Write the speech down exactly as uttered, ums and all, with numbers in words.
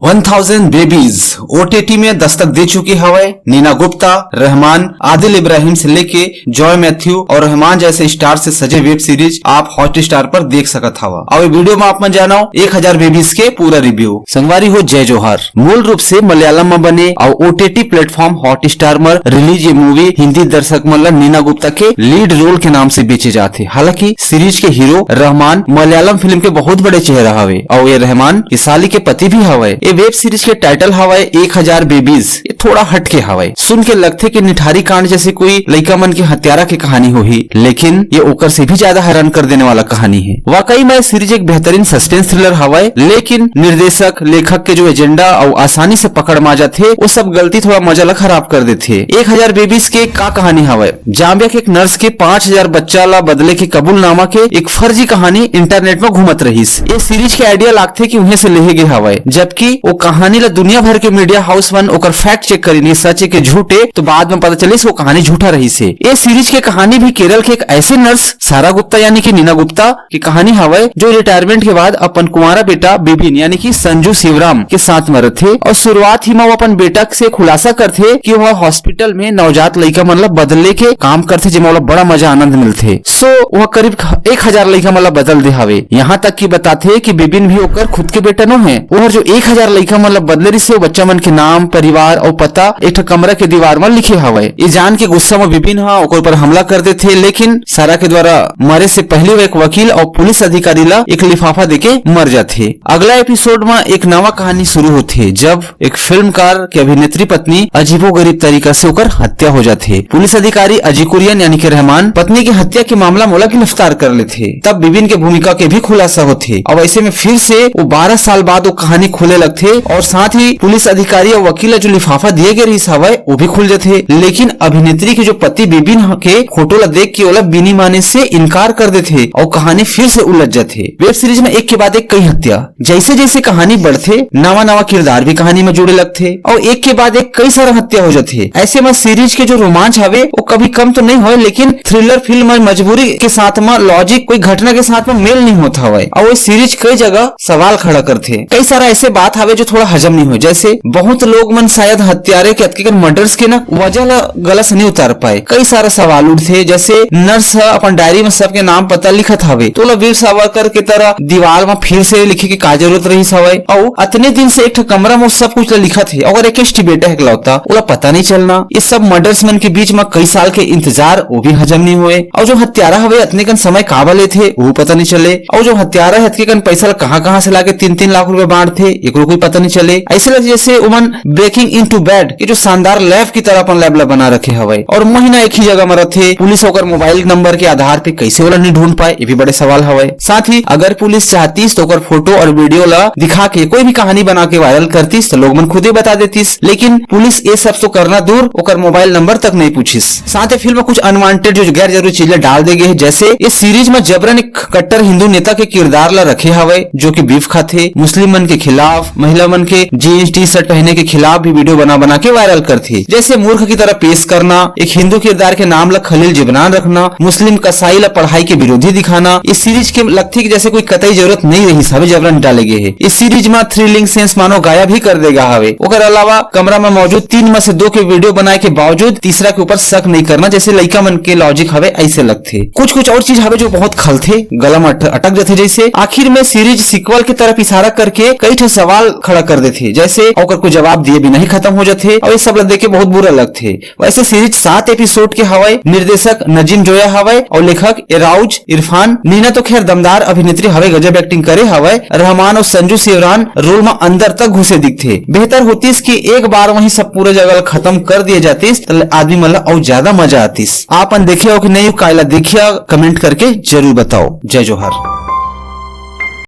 वन thousand babies OTT में दस्तक दे चुकी हवय। नीना गुप्ता, रहमान, आदिल इब्राहिम से लेके जॉय मैथ्यू और रहमान जैसे स्टार से सजे वेब सीरीज आप हॉटस्टार पर देख सकत हवा। अउ ये वीडियो में आप मन जानव एक हजार बेबीज के पूरा रिव्यू। संगवारी हो, जय जोहार। मूल रूप से मलयालम में बने और ओटीटी प्लेटफॉर्म हॉटस्टार में रिलीज ये मूवी हिंदी दर्शक मन ला नीना गुप्ता के लीड रोल के नाम से बेचे जाथे। हालांकि सीरीज के हीरो रहमान मलयालम फिल्म के बहुत बड़े चेहरा हवे और ये रहमान के साली के पति भी हवय। ये वेब सीरीज के टाइटल हवय एक हजार बेबीज। ये थोड़ा हटके हवय। सुन के लगथे कि निठारी कांड जैसे कोई लइका मन के हत्यारा के कहानी होही, लेकिन ये ओकर से भी ज्यादा हैरान कर देने वाला कहानी है। वाकई में सीरीज एक बेहतरीन सस्पेंस थ्रिलर हवय, लेकिन निर्देशक, लेखक के जो एजेंडा और आसानी से पकड़ मा जाथे, वो सब गलती थोड़ा मजा ला खराब कर देथे। एक हजार बेबीज के का कहानी हवय? जाम्बिया के एक नर्स के पाँच हजार बच्चा ला बदले के कबूलनामा के एक फर्जी कहानी इंटरनेट में घूमत रहिस। ये सीरीज के आइडिया लागथे कि उहें से लेहे गे हवय, जबकि वो कहानी ला दुनिया भर के मीडिया हाउस मन ओकर फैक्ट चेक करिन, सच के झूठे, तो बाद में पता चलिस वो कहानी झूठा रहिस हे। ये सीरीज के कहानी भी केरल के एक ऐसे नर्स सारा गुप्ता यानी कि नीना गुप्ता की कहानी हवय, जो रिटायरमेंट के बाद अपन कुंवारा बेटा बिबिन यानी कि संजू शिवराम के साथ में रथे और शुरुआत ही में वो अपन बेटा से खुलासा करथे कि वह हॉस्पिटल में नवजात लइका मन ला बदले के काम करथे, जेमा ओला बड़ा मजा आनंद मिलथे। So वह करीब एक हजार लइका मन ला बदल दे हवे। यहाँ तक कि बताथे कि बिबिन भी ओकर खुद के बेटा नो है। ओहर जो एक हजार लइका मन ला बदले रिहिस हे, वो बच्चा मन के नाम, परिवार और पता एक ठो कमरा के दीवार में लिखे हवय। ये जान के गुस्सा में बिबिन ह ओकर ऊपर हमला कर देथे, लेकिन सारा के द्वारा मरे से पहले वो एक वकील और पुलिस अधिकारी ला एक लिफाफा देके मर जाथे। अगला एपिसोड में एक नवा कहानी शुरू होथे, जब एक फिल्मकार के अभिनेत्री पत्नी अजीबोगरीब तरीका से ओकर हत्या हो जाथे। पुलिस अधिकारी अजीकुरियन यानी कि रहमान पत्नी की हत्या के मामला मोला गिरफ्तार कर लेथे। तब बिबिन के भूमिका के भी खुलासा होथे। अब ऐसे में फिर से वो बारह साल बाद वो कहानी खुले लगथे और साथ ही पुलिस अधिकारी और वकील ला जो लिफाफा दिए गए रिहिस हवय, वो भी खुल जाथे। लेकिन अभिनेत्री के जो पति बिबिन ह-, के फोटो ला देख के ओला बिनी माने से इनकार कर देथे और कहानी फिर से उलझ जाथे। वेब सीरीज में एक के बाद एक कई हत्या, जैसे जैसे कहानी बढ़थे, नवा नवा किरदार भी कहानी में जुड़े लगथे और एक के बाद एक कई सारा हत्या हो जाथे। ऐसे में सीरीज के जो रोमांच हवे, वो कभी कम तो नहीं होय, लेकिन थ्रिलर फिल्म में मजबूरी के साथ में लॉजिक कोई घटना के साथ में मेल नहीं होता हवय और वो सीरीज कई जगह सवाल खड़ा करथे। कई सारा ऐसे बात हवे जो थोड़ा हजम नहीं होय, जैसे बहुत लोग मन शायद हत्यारे के अतके कन मर्डर्स के ना वजह ला गला से नहीं उतार पाए। कई सारा सवाल उठथे, जैसे नर्स ह अपन डायरी में सबके नाम पता लिखत हवे, तो ओला वीर सावरकर के तरह दीवार में फिर से लिखे के का जरूरत रहिस हवय? अउ अतने दिन से एक ठो कमरा में सब कुछ ला लिखत हे, अगर एक बेटा है इकलौता, ओला पता नहीं चलना। ये सब मर्डर्स मन के बीच में कई साल के इंतजार, वो भी हजम नहीं होए। और जो हत्यारा हवे अतने कन समय काबर लेथे, वो पता नहीं चले। और जो हत्यारा है अतके कन पैसा ला कहाँ कहाँ से लाके तीन तीन लाख रुपए बांटथे, एकरो कोई पता नहीं चले। ऐसे लगे जैसे ओमन Breaking Into Bad के जो शानदार लैब की तरह अपन लैब ला बना रखे हवय और महीना एक ही जगह में रथे। पुलिस ओकर मोबाइल नंबर के आधार पे कैसे ओला नहीं ढूंढ पाए, ये भी बड़े सवाल हवय। साथ ही अगर पुलिस चाहतीस तो ओकर फोटो और वीडियो ला दिखा के कोई भी कहानी बना के वायरल करतीस तो लोग मन खुदे बता देतीस, लेकिन पुलिस ये सब तो करना दूर, ओकर मोबाइल नंबर तक नहीं पूछिस। साथ ही फिल्म में कुछ अनवांटेड जो गैर जरूरी चीजें डाल दे गए हैं, जैसे ये सीरीज में जबरन एक कट्टर हिंदू नेता के किरदार ला रखे हवय, जो कि बीफ खाथे, मुस्लिम मन के खिलाफ, महिला मन के जींस टी शर्ट पहने के खिलाफ भी वीडियो बना बना के वायरल करथे। जैसे मूर्ख की तरह पेश करना, एक हिंदू किरदार के नाम ला खलील जिब्रान रखना, मुस्लिम कसाई ला पढ़ाई के विरोधी दिखाना, इस सीरीज के लगथे कि जैसे कोई कतई जरूरत नहीं रहिस हवे, जबरन डाले गए है। इस सीरीज में थ्रिलिंग सेंस मानो गायब ही कर दे गा हवे। ओकर अलावा कमरा में मौजूद तीन में से दो के वीडियो बनाए के बावजूद तीसरा के ऊपर शक नहीं करना, जैसे लइका मन के लॉजिक हवे, ऐसे लगथे। कुछ कुछ और चीज हवे जो बहुत खलथे, गला में अट-, अटक जाथे। जैसे आखिर में सीरीज सीक्वल की तरफ इशारा करके कई ठो सवाल खड़ा कर देथे, जैसे ओकर कोई जवाब दिए बिना ही खत्म हो जाथे और ये सब ला देख के बहुत बुरा लगथे। वैसे सीरीज सात एपिसोड के हवय, निर्देशक नजीम जोया हवय और लेखक एराउज इरफान। नीना तो खैर दमदार अभिनेत्री हवय, गजब एक्टिंग करे हवय। रहमान और संजू शिवरान रोल में अंदर तक घुसे दिखथे। बेहतर होतीस कि एक बार वहीं सब पूरा जगह ला खत्म कर दिए जातीस, त आदमी मन ला और ज्यादा मजा आतीस। आप मन देखे हो कि नहीं, कायला देखिया, कमेंट करके जरूर बताओ। जय जोहार।